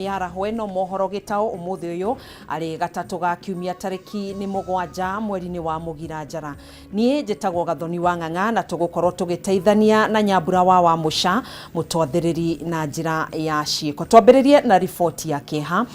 Mĩaraho ĩno mohoro gĩtaũ ũmũthĩ ũyũ arĩ gatatũ ga kiumia tarĩki nĩ 7 mweri-inĩ wa Mũgira Njara. Niĩ njĩtagwo Gathoni wa Ng'ang'a na tũgũkorwo tũgĩteithania na Nyambura wa Wamũca mũtwathĩrĩri na njĩra ya ciĩko. Twambĩrĩrie na riboti ya kĩeha.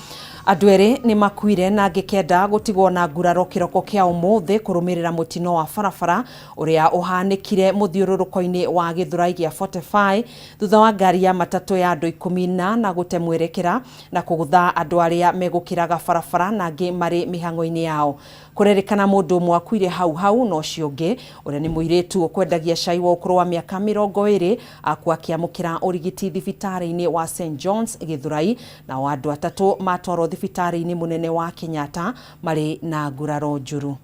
Andũ erĩ nĩ makuire na angĩ 9 gũtigwo na nguraro kĩroko kĩa ũmũthĩ kũrũmĩrĩra mũtino wa barabara ũrĩa ũhanĩkire mũthiũrũrũko-inĩ wa Gĩthũrai gĩa 45 thutha wa ngari ya matatũ ya andũ 14 gũte mwerekera na kũgũtha andũ arĩa megũkĩraga barabara na angĩ marĩ mĩhang'o-inĩ yao. Kũrerĩkana mũndũ ũmwe akuire hau hau na ũcio ũngĩ ũrĩa nĩ mũirĩtu ũkwendagia cai wa ũkũrũ wa mĩaka 20 akua akĩamũkĩra ũrigiti thibitarĩ-inĩ wa St John's Gĩthũrai, nao andũ 3 matwarwo thibitarĩ-inĩ mũnene wa Kenyatta marĩ na nguraro njũru.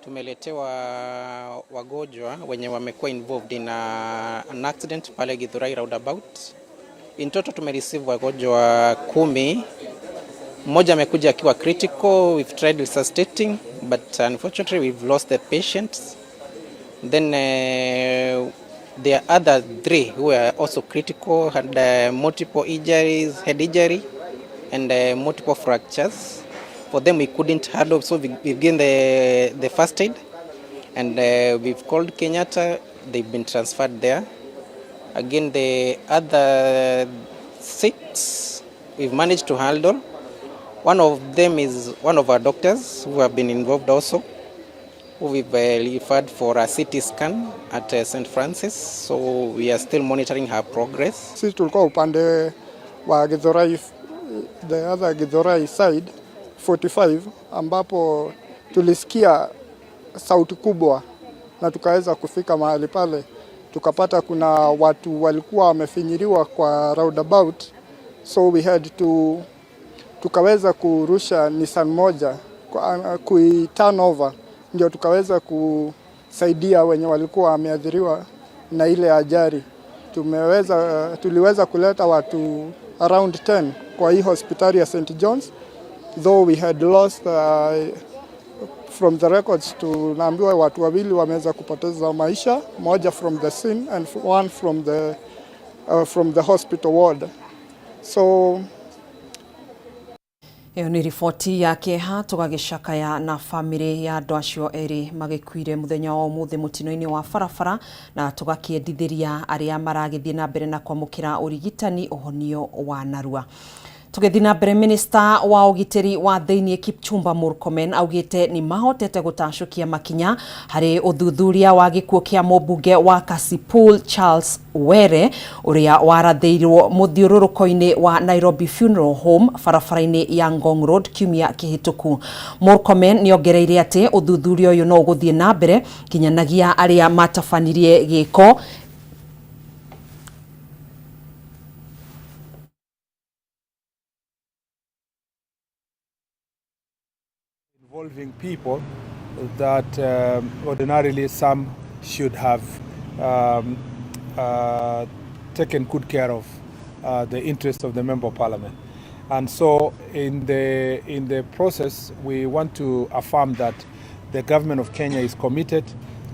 Tumeletewa wagonjwa wenye wamekuwa involved in an accident pale Githurai roundabout. In total tumereceive wagonjwa 10. Mmoja amekuja akiwa critical, we've tried resuscitating but unfortunately we've lost the patient. Then there are other 3 who are also critical, had multiple injuries, head injury and multiple fractures. For them we couldn't handle, so we've given the first aid and we've called Kenyatta, they've been transferred there. Again the other 6 we've managed to handle. One of them is one of our doctors who have been involved also, who we've referred for a CT scan at St. Francis, so we are still monitoring her progress. Sisi tulikuwa upande wa Githurai, the other Githurai side 45, ambapo tulisikia sauti kubwa na tukaweza kufika mahali pale, tukapata kuna watu walikuwa wamefinyiriwa kwa roundabout, so we had to tukaweza kurusha Nissan moja kui turn over, ndio tukaweza kusaidia wenye walikuwa wameathiriwa na ile ajali. Tuliweza kuleta watu around 10 kwa hii hospitali ya St John's, though we had lost from the records tunaambiwa watu wawili wameweza kupoteza maisha, moja from the scene and one from the hospital ward. So Ĩyo nĩ riboti ya kĩeha tũgagĩcakaya na bamĩrĩ ya andũ acio erĩ magĩkuire mũthenya wa ũmũthĩ mũtino-inĩ wa barabara, na tũgakĩendithĩria arĩa maragĩthiĩ na mbere na kwamũkĩra ũrigitani ũhonio wa narua. Tũgĩthiĩ na mbere, Minister wa ũgitĩri wa thĩinĩ Kipchumba Murkomen augĩte nĩ mahotete gũtacũkia makinya harĩ ũthuthuria wa gĩkuũ kĩa mũmbunge wa Kasipul Charles Were ũrĩa warathĩirwo mũthiũrũrũko-inĩ wa Nairobi Funeral Home barabara-inĩ ya Ngong Road kiumia kĩhĩtũku. Murkomen nĩ ongereire atĩ ũthuthuria ũyũ no ũgũthiĩ na mbere nginyanagia arĩa matabanirie gĩko involving people that ordinarily some should have taken good care of the interest of the Member of Parliament. And so in the process, we want to affirm that the government of Kenya is committed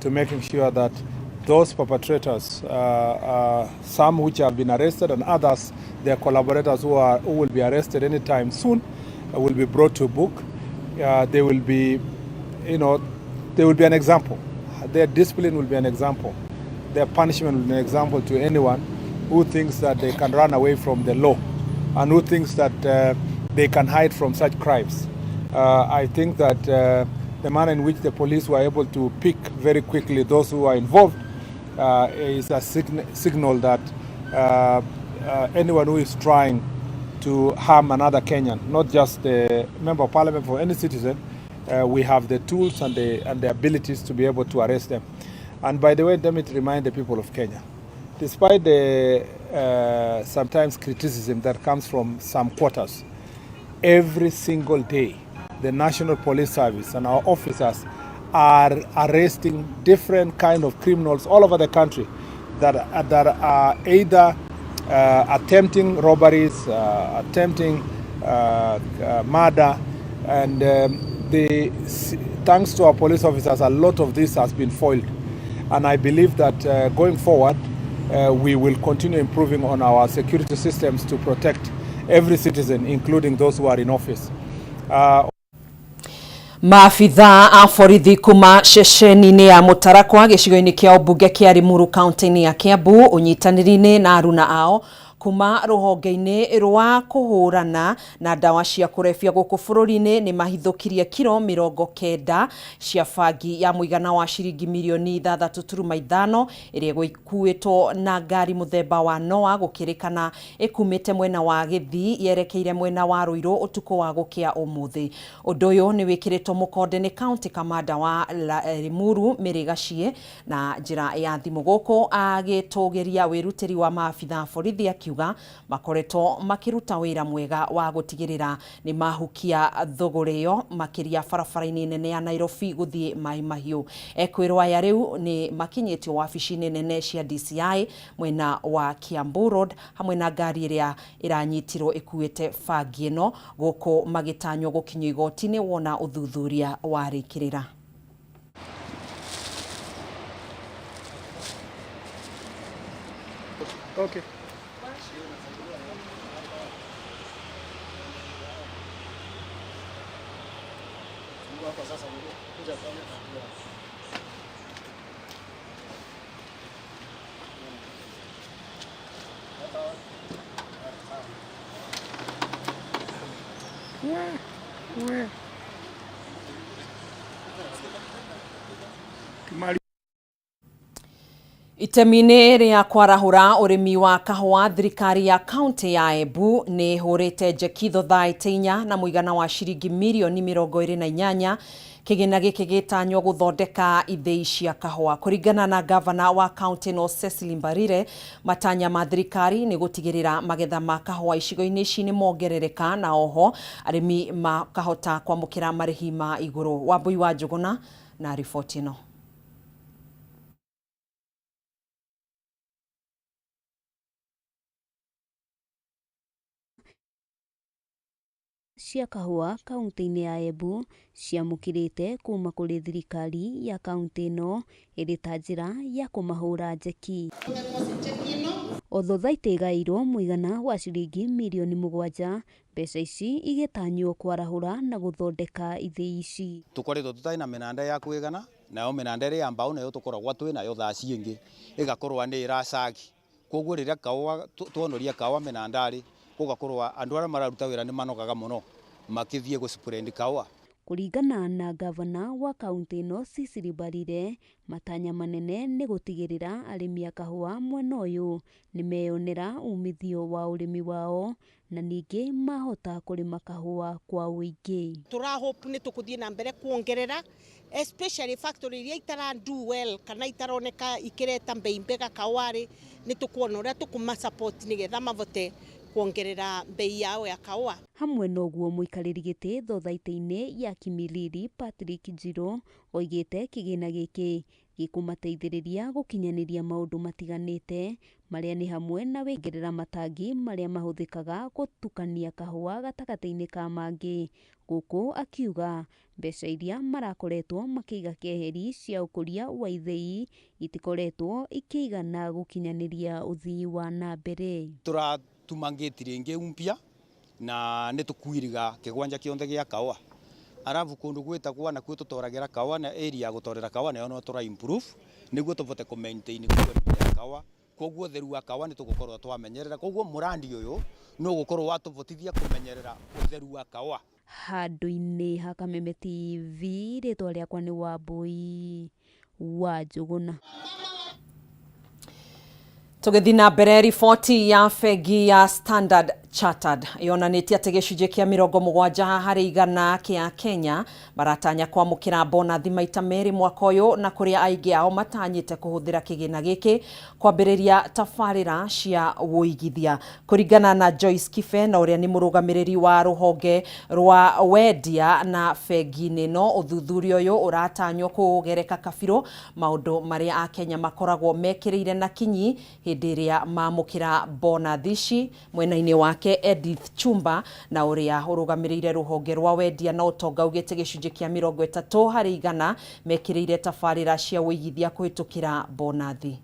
to making sure that those perpetrators, some which have been arrested and others, their collaborators who will be arrested anytime soon, will be brought to book. They will be, they will be an example. Their discipline will be an example. Their punishment will be an example to anyone who thinks that they can run away from the law and who thinks that they can hide from such crimes. I think that the manner in which the police were able to pick very quickly those who are involved is a signal that anyone who is trying to harm another Kenyan, not just the Member of Parliament, for any citizen, we have the tools and the abilities to be able to arrest them. And by the way, let me remind the people of Kenya, despite the sometimes criticism that comes from some quarters, every single day, the National Police Service and our officers are arresting different kind of criminals all over the country that are either attempting robberies, attempting murder, and the Thanks to our police officers, a lot of this has been foiled. And I believe that going forward, we will continue improving on our security systems to protect every citizen, including those who are in office. Maabitha a borithi kuma ceceni-inĩ ya Mũtarakwa gĩcigo-inĩ kĩa ũmbunge kĩa Limuru kaunti-inĩ ya Kiambu ũnyitanĩri-inĩ na aruna ao kuma rũhonge-inĩ rwa kũhũrana na ndawa cia kũrebia gũkũ bũrũri-inĩ nĩ mahithũkirie kiro 90 cia bangi ya mũigana wa ciringi mirioni 6.5 ĩrĩa ĩgũkuĩtwo na ngari mũthemba wa Noah gũkĩrĩkana ĩkumĩte mwena wa Gĩthii yerekeire mwena wa Ruiru ũtukũ wa gũkĩa ũmũthĩ. Ũndũ ũyũ nĩ wĩkĩrĩtwo mũkonde nĩ county commander wa Limuru Mary Gachie na njĩra ya thimũ gũkũ agĩtũgĩria wĩrutĩri wa maabitha a borithi akiuga makoretwo makĩruta wĩra mwega wa gũtigĩrĩra nĩ mahukia thũgũrĩ ĩyo makĩria barabara-inĩ nene ya Nairobi gũthiĩ Mai Mahiũ. Ekwĩrwo aya rĩu nĩ makinyĩtio wabici-inĩ nene cia DCI mwena wa Kiambu Road hamwe na ngari ĩrĩa ĩranyitirwo ĩkuĩte bangi ĩno gũkũ magĩtanywo gũkinyio igoti-inĩ wona ũthuthuria warĩkĩrĩra. Okay. Itemi-inĩ rĩa kwarahũra ũrĩmi wa kahũa thirikari ya kaunti ya Embu nĩ ĩhũrĩte njeki thothaitĩ inya na mũigana wa ciringi mirioni 28 kĩgĩna gĩkĩ gĩtanywo gũthondeka ithĩi cia kahũa. Kũringana na gavana wa kaunti ĩno Cecily Mbarire, matanya ma thirikari nĩ gũtigĩrĩra magetha ma kahũa icigo-inĩ ici nĩ mongerereka na oho arĩmi makahota kwamũkĩra marĩhi ma igũrũ. Wambui wa Njũgũna na riboti ĩno. Cia kahũa kaunti-inĩ ya Embu ciamũkĩrĩte kuma kũrĩ thirikari ya kaunti ĩno ĩrĩ ta njĩra ya kũmahũra njeki. O thothaitĩ ĩgaĩirwo mũigana wa ciringi mirioni 7, mbeca ici igĩtanywo kwarahũra na gũthondeka ithĩi ici. Tũkoretwo tũtarĩ na mĩnanda ya kwĩgana, nayo mĩnanda ĩrĩa ya mbaũ nayo tũkoragwo twĩ nayo thaa ciĩngĩ ĩgakorwo nĩ ĩracagi. Koguo rĩrĩa kahũa twonoria kahũa mĩnanda-rĩ, gũgakorwo andũ arĩa mararuta wĩra nĩ manogaga mũno makĩthiĩ gũ spread kahũa. Kũringana na gavana wa kaunti ĩno Cecily Mbarire, matanya manene nĩ gũtigĩrĩra arĩmi a kahũa mwena ũyũ nĩ meyonera umithio wa ũrĩmi wao na ningĩ mahota kũrĩma kahũa kwa ũingĩ. Tũra hope nĩ tũkũthiĩ na mbere kuongerera especially factory iria itara do well kana itaroneka ikĩreta mbei mbega kahũa-rĩ, nĩ tũkuona ũrĩa tũkũma support nĩgetha mavote kuongerera mbei yao ya kahũa. Hamwe na ũguo mũikarĩri gĩtĩ thothaitĩ-inĩ ya Kimilili Patrick Njirũ oigĩte kĩgĩna gĩkĩ gĩkũmateithĩrĩria gũkinyanĩria maũndũ matiganĩte marĩa nĩ hamwe na wongerera matangi marĩa mahũthĩkaga gũtukania kahũa gatagatĩ-inĩ ka mangĩ. Gũkũ akiuga mbeca iria marakoretwo makĩiga keheri cia ũkũria wa ithĩi itikoretwo ikĩigana gũkinyanĩria ũthii wa na mbere. Tũratuma ngĩti rĩngĩ mpya na nĩ tũkwiriga kĩgwanja kĩonthe gĩa kahũa. Arabu kũndũ gwĩtagwo nakuo tũtoragĩra kahũa na area ya gũtorera kahũa nayo no tũra improve nĩguo tũvote kũ maintain quality ya kahũa. Koguo ũtheru wa kahũa nĩ tũgũkorwo twamenyerera. Koguo mũrandi ũyũ no ũgũkorwo watũvotithia kũmenyerera ũtheru wa kahũa. Handũ-inĩ ha Kameme TV, rĩtwa rĩakwa nĩ Wambui wa Njũgũna. Tũgĩthiĩ na mbere, riboti ya bengi ya Standard Chartered yonanĩtie atĩ gĩcunjĩ kĩa 70% kĩa Kenya maratanya kwamũkĩra bonathi maita merĩ mwaka ũyũ, na kũrĩa aingĩ ao matanyĩte kũhũthĩra kĩgĩna gĩkĩ kwambĩrĩria tabarĩra cia ũigithia. Kũringana na Joyce Kibe, na ũrĩa nĩ mũrũgamĩrĩri wa rũhonge rwa wendia na bengi-inĩ ĩno, ũthuthuria ũyũ ũratanywo kũgereka kabirũ maũndũ marĩa akenya makoragwo mekĩrĩire na kinyi hĩndĩ ĩrĩa mamũkĩra bonathi ici. Mwena-inĩ wake Nake Edith Chumba na uria urugamiriire ruhonge rwa wendia na utonga augite gicunji kia 30% mekiriire tabarira cia uigithia kuhitukira bonathi.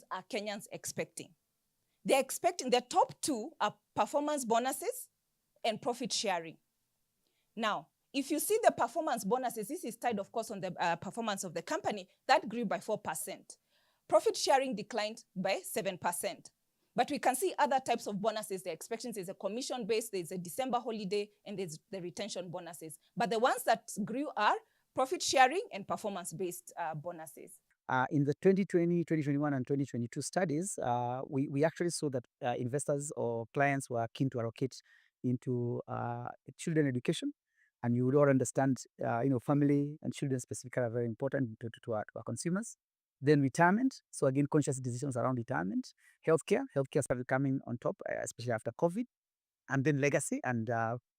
Are Kenyans expecting? They're expecting the top two are performance bonuses and profit sharing. Now, if you see the performance bonuses, this is tied, of course, on the performance of the company, that grew by 4%. Profit sharing declined by 7%. But we can see other types of bonuses. The expectations is a commission base, there's a December holiday, and there's the retention bonuses. But the ones that grew are profit sharing and performance-based bonuses. In the 2020, 2021, and 2022 studies, we actually saw that investors or clients were keen to allocate into children education. And you would all understand, family and children specifically are very important to our consumers. Then retirement. So again, conscious decisions around retirement. Healthcare. Healthcare started coming on top, especially after COVID. And then legacy and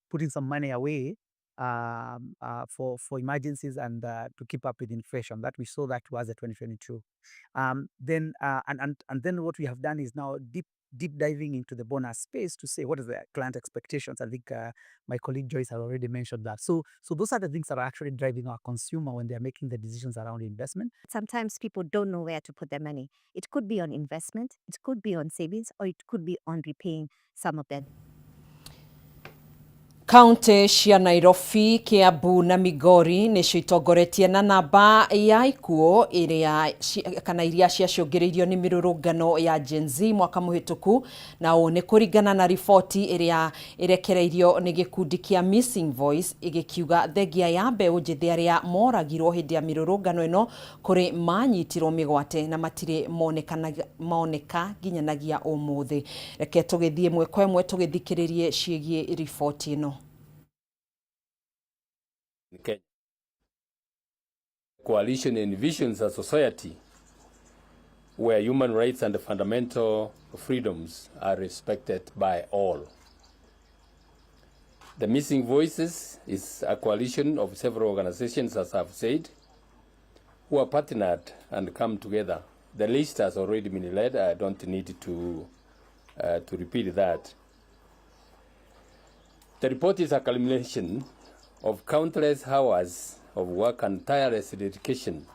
putting some money away for emergencies and to keep up with inflation. That we saw that was at 2022. Then and then what we have done is now deep diving into the bonus space to say what is the client expectations. I think my colleague Joyce has already mentioned that. So those are the things that are actually driving our consumer when they are making the decisions around investment. Sometimes people don't know where to put their money. It could be on investment, it could be on savings, or it could be on repaying some of them. Kaunti cia Nairobi, Kiambu na Migori nicio itongoretie na namba ya ikuũ iria kana iria ciacũngĩrĩirio nĩ mĩrũrũngano ya Gen Z mwaka mũhĩtũku, na ũũ nĩ kũringana na riboti ĩrĩa ĩrekereirio nĩ gĩkundi kĩa Missing Voice, ĩgĩkiuga thengia ya mbeũ njĩthĩ arĩa moragirwo hĩndĩ ya mĩrũrũngano ĩno kũrĩ manyitirwo mĩgwate na matirĩ moneka nginyanagia ũmũthĩ. Reke tũgĩthiĩ ĩmwe kwa ĩmwe tũgĩthikĩrĩrie ciĩgiĩ riboti ĩno. Kenya. Coalition envisions a society where human rights and fundamental freedoms are respected by all. The Missing Voices is a coalition of several organizations, as I've said, who are partnered and come together. The list has already been led. I don't need to repeat that. The report is a culmination of countless hours of work and tireless dedication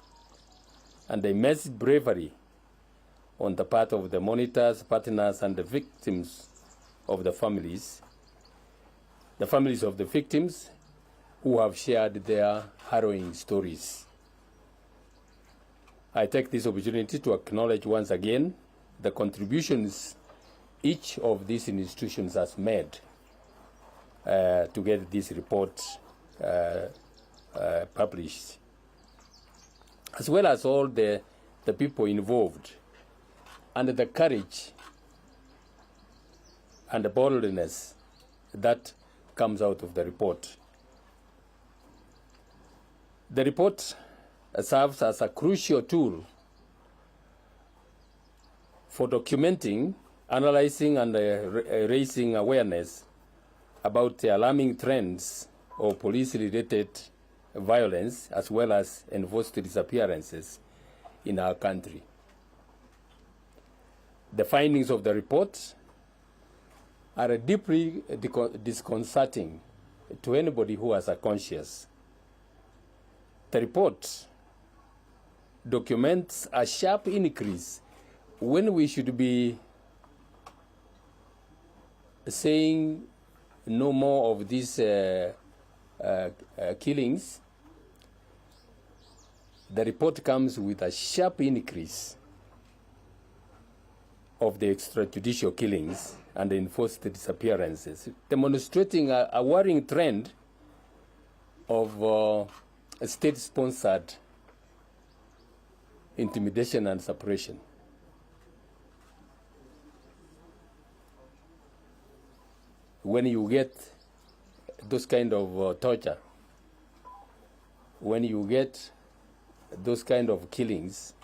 and immense bravery on the part of the monitors, partners, and the victims of the families of the victims who have shared their harrowing stories. I take this opportunity to acknowledge once again the contributions each of these institutions has made to get this report published, as well as all the people involved and the courage and the boldness that comes out of the report. The report serves as a crucial tool for documenting, analyzing, and raising awareness about the alarming trends of police-related violence as well as enforced disappearances in our country. The findings of the report are deeply disconcerting to anybody who has a conscience. The report documents a sharp increase when we should be saying no more of these killings. The report comes with a sharp increase of the extrajudicial killings and the enforced disappearances, demonstrating a worrying trend of state-sponsored intimidation and suppression. When you get those kind of torture, when you get those kind of killings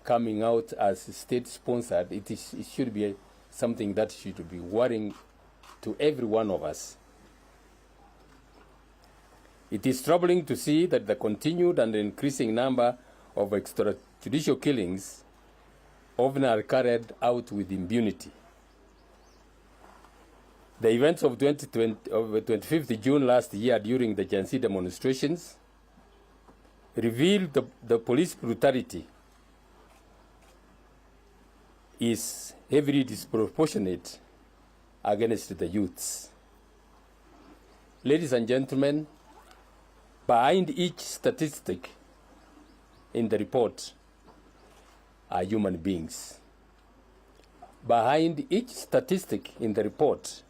coming out as state-sponsored, it should be something that should be worrying to every one of us. It is troubling to see that the continued and increasing number of extrajudicial killings often are carried out with impunity. The events of 2020, of 25th June last year during the Gen Z demonstrations revealed the police brutality is heavily disproportionate against the youths. Ladies and gentlemen, behind each statistic in the report are human beings. Behind each statistic in the report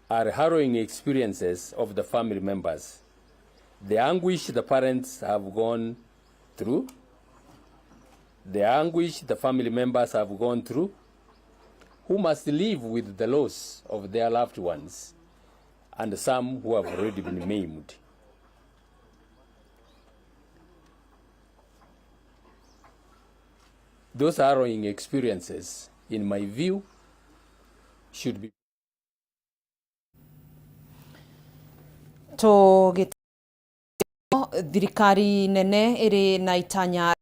are harrowing experiences of the family members, the anguish the parents have gone through, the anguish the family members have gone through, who must live with the loss of their loved ones, and some who have already been maimed. Those harrowing experiences, in my view, should be tũgĩ thirikari nene ĩrĩ na itanya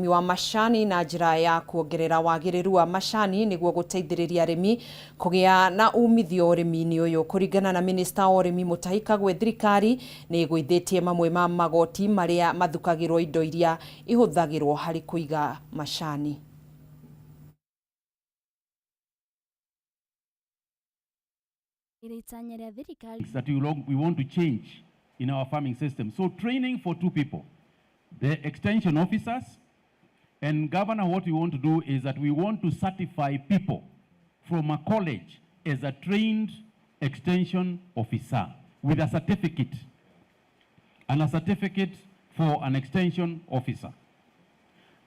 wa macani na njĩra ya kuongerera wagĩrĩru wa macani nĩguo gũteithĩrĩria arĩmi kũgĩa na umithio ũrĩmi-inĩ ũyũ. Kũringana na minista wa ũrĩmi Mutahi Kagwe, thirikari nĩ ĩgũithĩtie mamwe ma magoti marĩa mathukagĩrwo indo iria ihũthagĩrwo harĩ kũiga macani. That we want to change in our farming system. So training for two people, the extension officers and governor, what we want to do is that we want to certify people from a college as a trained extension officer with a certificate, and a certificate for an extension officer.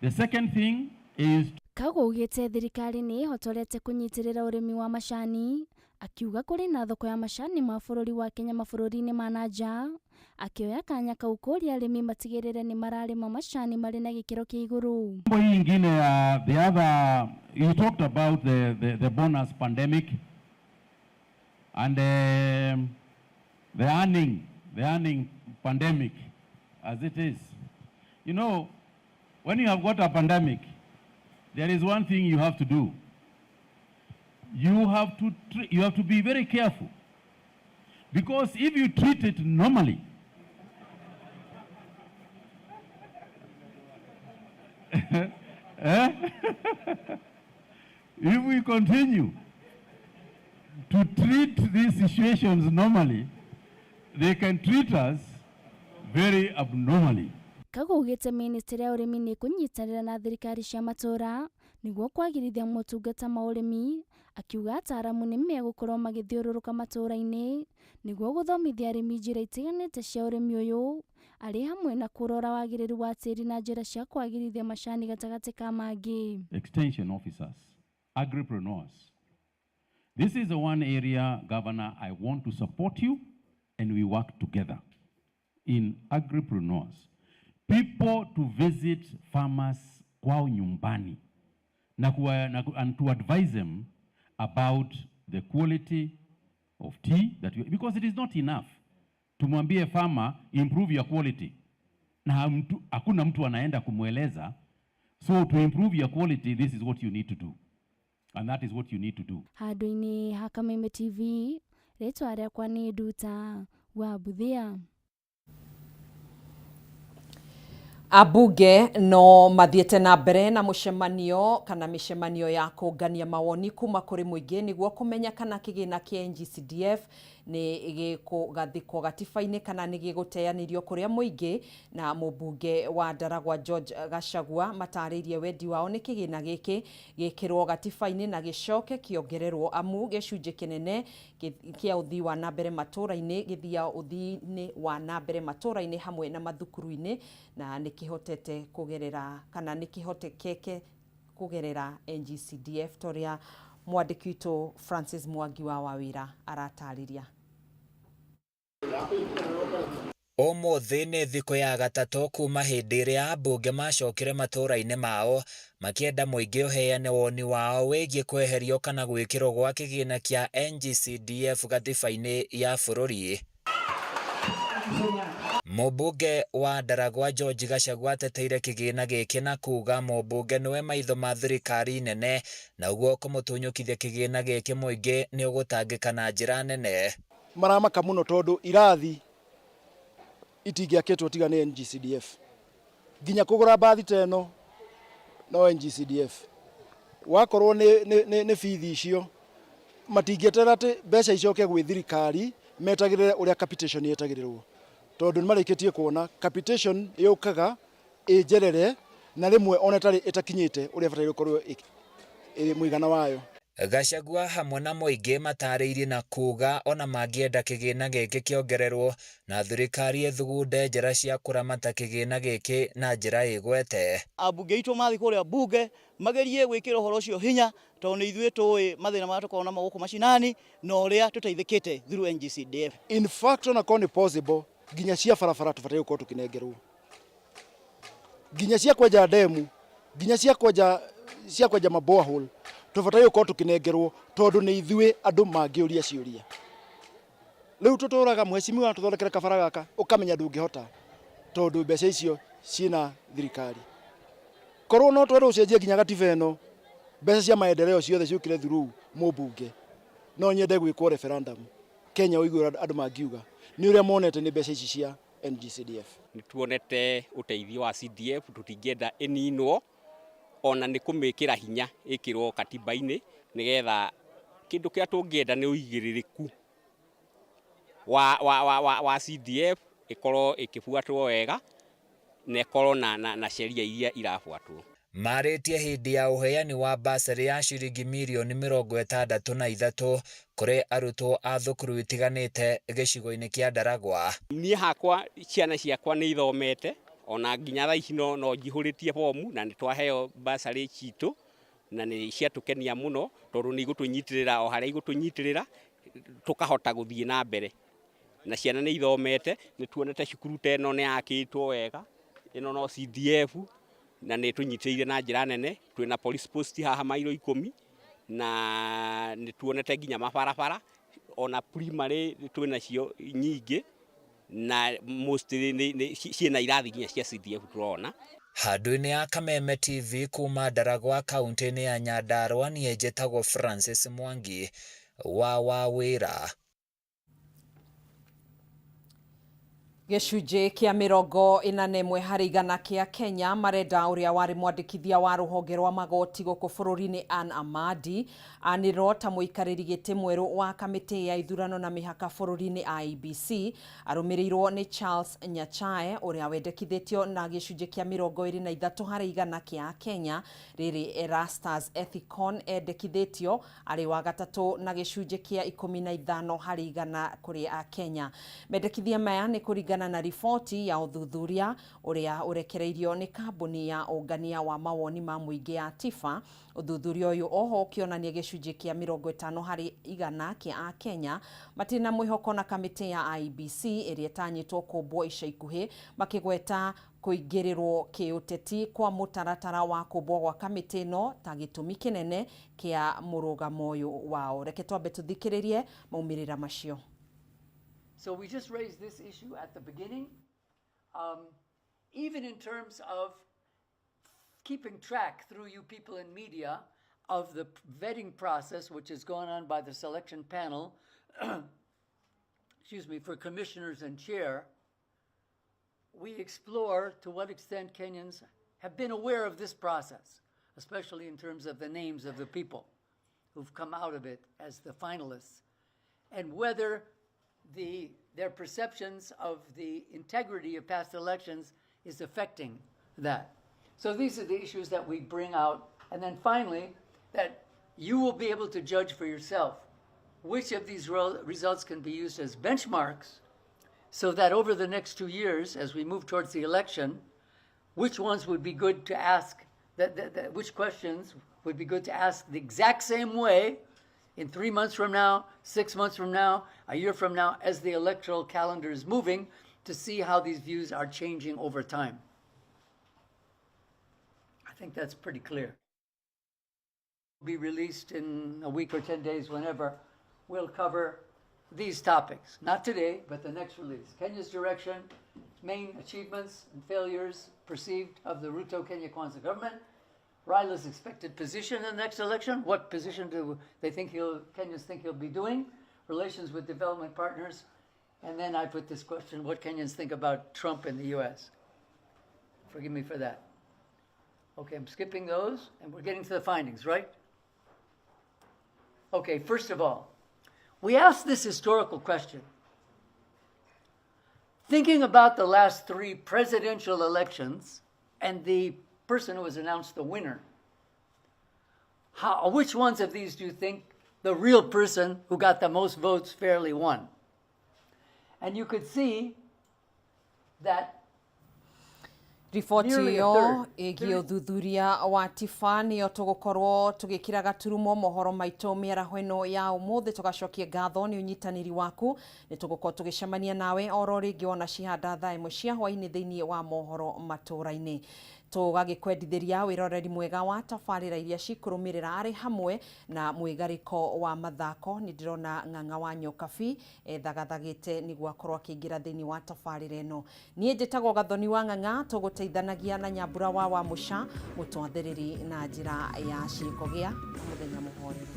The second thing is Kagwe augĩte thirikari nĩ ĩhotorete kũnyitĩrĩra ũrĩmi wa macani, akiuga kũrĩ na thoko ya macani ma bũrũri wa Kenya mabũrũri-inĩ ma na nja, akĩoya kanya kau kũria arĩmi matigĩrĩre nĩ mararĩma macani marĩ na gĩkĩro kĩa igũrũ. Mambo hii ingine ya the other, you talked about the bonus pandemic and the earning pandemic as it is. You know, when you have got a pandemic, there is one thing you have to do. You have to be very careful, because if you treat it normally, if we continue to treat these situations normally, they can treat us very abnormally. Kagwe augĩte ministry ya ũrĩmi nĩ ĩkũnyitanĩra na thirikari cia matũũra nĩguo kwagĩrithia motungata ma ũrĩmi, akiuga ataaramu nĩ megũkorwo magĩthiũrũrũka matũũra-inĩ nĩguo gũthomithia arĩmi njĩra itiganĩte cia ũrĩmi ũyũ, arĩ hamwe na kũrora wagĩrĩru wa tĩri na njĩra cia kwagĩrithia macani gatagatĩ ka mangĩ. Extension officers, agripreneurs. This is the one area, Governor, I want to support you and we work together in agripreneurs. People to visit farmers kwao nyumbani na and to advise them about the quality of tea that we, because it is not enough tumwambie farmer improve your quality na hakuna mtu anaenda kumweleza. So to improve your quality, this is what you need to do, and that is what you need to do. Handũ-inĩ ha Kameme TV, rĩtwa rĩakwa nĩ Nduta wa Buthia. Ambunge no mathiĩte na mbere na mũcemanio kana mĩcemanio ya kũngania mawoni kuma kũrĩ mũingĩ nĩguo kũmenya kana kĩgĩna kĩa NGCDF nĩ gĩkũgathĩkwo gatiba-inĩ kana nĩ gĩgũteanĩrio kũrĩa mũingĩ. Na mũmbunge wa Ndaragwa George Gachagua matarĩirie wendi wao nĩ kĩgĩna gĩkĩ gĩkĩrwo gatiba-inĩ na gĩcoke kĩongererwo amu gĩcunjĩ kĩnene kĩa ũthii wa na mbere matũũra-inĩ gĩthiaga ũthii-inĩ wa na mbere matũũra-inĩ hamwe na mathukuru-inĩ na nĩ kĩhotete kũgerera kana nĩ kĩhotekeke kũgerera NGCDF toria mwandĩki witũ Francis Mwangi wa Wawĩra aratarĩria. Ũmũthĩ nĩ thikũ ya gatatũ kuma hĩndĩ ĩrĩa ambunge macokire matũũra-inĩ mao makĩenda mũingĩ ũheane woni wao wĩgiĩ kweherio kana gwĩkĩrwo gwa kĩgĩna kĩa NGCDF gatiba-inĩ ya bũrũri. you so much. Mũmbunge wa Ndaragwa George Gachagua ateteire kĩgĩna gĩkĩ na kuga mũmbunge nĩwe maitho ma thirikari nene na ũguo kũmũtunyũkithia kĩgĩna gĩkĩ mũingĩ nĩ ũgũtangĩka na njĩra nene. Maramaka muno tondu irathi itingĩakĩtwo tiga nĩ NGCDF, nginya kũgũra mbathi ta ĩno no NGCDF, wakorwo nĩ bithi icio matingĩeterera atĩ mbeca icoke gwĩ thirikari, metagĩrĩre ũrĩa capitation yetagĩrĩrwo, tondũ nĩ marĩkĩtie kuona capitation yũkaga ĩnjerere na rĩmwe ona ĩtarĩ ĩtakinyĩte ũrĩa ĩbataire gũkorwo ĩrĩ mũigana wayo. Gachagua hamwe na mũingĩ matarĩirie na kuga ona mangĩenda kĩgĩna gĩkĩ kĩongererwo na thirikari ĩthugunde njĩra cia kũramata kĩgĩna gĩkĩ na njĩra ĩgwete. Ambunge aitũ mathiĩ kũrĩa bunge magerie gwĩkĩra ũhoro ũcio hinya, tondũ nĩ ithuĩ tũĩ mathĩna marĩa tũkoragwo namo gũkũ macinani na ũrĩa tũteithĩkĩte through NGCDF. In fact, ona korwo nĩ possible, nginya cia barabara tũbataire gũkorwo tũkĩnengerwo, nginya cia kwenja ndemu, nginya cia kwenja ma borehole tũbataire gũkorwo tũkĩnengerwo, tondũ nĩ ithuĩ andũ mangĩũria ciũria. Rĩu tũtũraga mheshimiwa tũthondekere kabara gaka, ũkamenya ndũngĩhota tondũ mbeca icio ciĩna thirikari. Korwo no twerwo ũcenjie nginya gatiba ĩno, mbeca cia maendeleo ciothe ciũkire through mũmbunge, no nyende gwĩkwo referendum Kenya ũigue ũrĩa andũ mangiuga nĩ ũrĩa monete nĩ mbeca ici cia NGCDF. Nĩ tuonete ũteithio wa CDF, tũtingĩenda ĩninwo, ona nĩ kũmĩkĩra hinya ĩkĩrwo katiba-inĩ, nĩgetha kĩndũ kĩrĩa tũngĩenda nĩ ũigĩrĩrĩku wa CDF ĩkorwo ĩkĩbuatwo wega na ĩkorwo na sheria iria irabuatwo. Marĩtie hĩndĩ ya ũheani wa basarĩ ya ciringi mirioni 63 kũrĩ arutwo a thukuru itiganĩte gĩcigo-inĩ kĩa Ndaragwa. Niĩ hakwa ciana ciakwa nĩ ithomete, ona nginya thaa ici no njihũrĩtie bomu, na nĩ twaheo basarĩ citũ na nĩ ciatũkenia mũno, tondũ nĩ igũtũnyitĩrĩra o harĩa igũtũnyitĩrĩra tũkahota gũthiĩ na mbere. Na ciana nĩ ithomete, nĩ tuonete cukuru ta ĩno nĩ yakĩtwo wega, ĩno no CDF na nĩ tũnyitĩrĩire na njĩra nene. Twĩna police post haha mairo 10, na nĩ tuonete nginya mabarabara, ona primary twĩna cio nyingĩ, na mostly ciĩna irathi nginya cia CDF tũrona. Handũ-inĩ ya Kameme TV kuma Ndaragwa kaunti-inĩ ya Nyandarua, niĩ njĩtagwo Francis Mwangi wa Wawĩra. Gĩcunjĩ kĩa 41% kĩa Kenya marenda ũrĩa warĩ mwandĩkithia wa rũhonge rwa magoti gũkũ bũrũri-inĩ Anne Amadi anĩrĩrwo ta mũikarĩri gĩtĩ mwerũ wa kamĩtĩ ya ithurano na mĩhaka bũrũri-inĩ IEBC, arũmĩrĩirwo nĩ Charles Nyachae ũrĩa wendekithĩtio na gĩcunjĩ kĩa 23% kĩa Kenya. Rĩrĩ Erastus Ethicon endekithĩtio arĩ wa gatatũ na gĩcunjĩ kĩa 15% kũrĩ Akenya. Mendekithia maya nĩ kũringana na riboti ya ũthuthuria ũrĩa ũrekereirio nĩ kambuni ya ũngania wa mawoni ma mũingĩ ya TIFA. Ũthuthuria ũyũ oho ũkĩonania gĩcunjĩ kĩa 50% kĩa Akenya matirĩ na mwĩhoko na kamĩtĩ ya IEBC ĩrĩa ĩtanyĩtwo kũmbwo ica ikuhĩ, makĩgweta kũingĩrĩrwo kĩũteti kwa mũtaratara wa kũmbwo gwa kamĩtĩ ĩno ta gĩtũmi kĩnene kĩa mũrũgamo ũyũ wao. Reke twambe tũthikĩrĩrie maumĩrĩra macio. So we just raised this issue at the beginning. Even in terms of keeping track through you people in media of the vetting process which is going on by the selection panel, excuse me, for commissioners and chair, we explore to what extent Kenyans have been aware of this process, especially in terms of the names of the people who've come out of it as the finalists, and whether their perceptions of the integrity of past elections is affecting that. So these are the issues that we bring out. And then finally, that you will be able to judge for yourself which of these results can be used as benchmarks so that over the next 2 years, as we move towards the election, which ones would be good to ask, which questions would be good to ask the exact same way in 3 months from now, 6 months from now, a year from now, as the electoral calendar is moving, to see how these views are changing over time. I think that's pretty clear. Be released in a week or 10 days, whenever. We'll cover these topics. Not today, but the next release. Kenya's direction, main achievements and failures perceived of the Ruto Kenya Kwanza government, Raila's expected position in the next election, what position do they think Kenyans think he'll be doing, relations with development partners, and then I put this question, what Kenyans think about Trump in the US. Forgive me for that. Okay, I'm skipping those, and we're getting to the findings, right? Okay, first of all, we asked this historical question. Thinking about the last 3 presidential elections and the person who was announced the winner, which ones of these do you think the real person who got the most votes fairly won? And you could see that Riboti ĩyo ĩgiĩ ũthuthuria wa TIFA nĩyo tũgũkorwo tũgĩkĩra gaturumo mohoro maitũ mĩaraho ĩno ya ũmũthĩ. Tũgacokie ngatho nĩ ũnyitanĩri waku, nĩ tũgũkorwo tũgĩcemania nawe oro rĩngĩ wona cihanda thaa 1 cia hwaĩ-inĩ thĩinĩ wa mohoro matũra-inĩ. Tũgagĩkwendithĩria wĩroreri mwega wa tabarĩra iria cikũrũmĩrĩra arĩ hamwe na mwĩgarĩko wa mathako. Nĩ ndĩrona Ng'ang'a wa Nyokabi ethagathagĩte nĩguo akorwo akĩingĩra thĩinĩ wa tabarĩra ĩno. Niĩ njĩtagwo Gathoni wa Ng'ang'a, tũgũteithanagia na Nyambura wa Wamũca mũtwathĩrĩri na njĩra ya ciĩko. Gĩa mũthenya mũhoreru.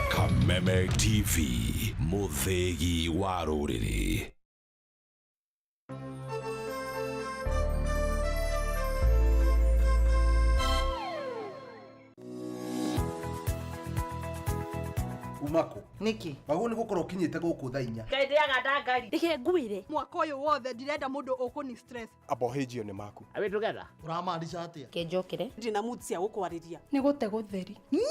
Kameme TV, mũthĩgi wa rũrĩrĩ. Umako Niki wagwo nĩ gũkorwo ũkinyĩte gũkũ thaa 4. Ngai ndĩaga ndangari. Reke ngwĩre mwaka ũyũ wothe ndirenda mũndũ ũkũni stress. Abohĩnjio nĩ maku. Are we together? Ũramaanisha atĩa? Kenjokere ndina mood cia gũkwarĩria nĩ gũte gũtheri.